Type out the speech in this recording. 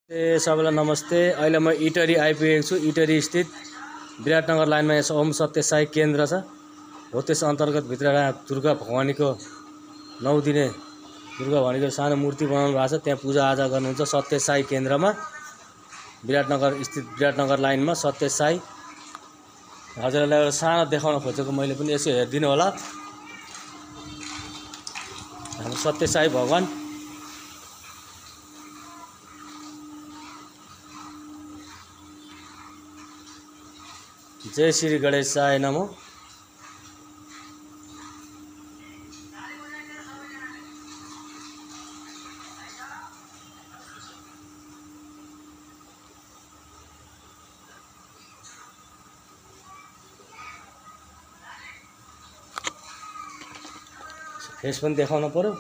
सबैलाई नमस्ते। अहिले म इटरी आइपुगेको छु। इटरी स्थित विराटनगर लाइनमा यहाँ ओम सत्य साई केन्द्र छ। हो त्यस अन्तर्गत भित्र दुर्गा भवानीको 9 दिने दुर्गा भवानीको सानो मूर्ति बनाउनु भएको छ। त्यहाँ पूजाआजा गर्नुहुन्छ सत्य साई केन्द्रमा, विराटनगर स्थित विराटनगर लाइनमा सत्य साई। हजुरहरूलाई एउटा सानो देखाउन खोजेको मैले पनि, यसो हेरिदिनु होला। हाम्रो सत्य साई भगवान जय श्री गणेशाय नमो। फेस पनि देखाउनु पर्यो।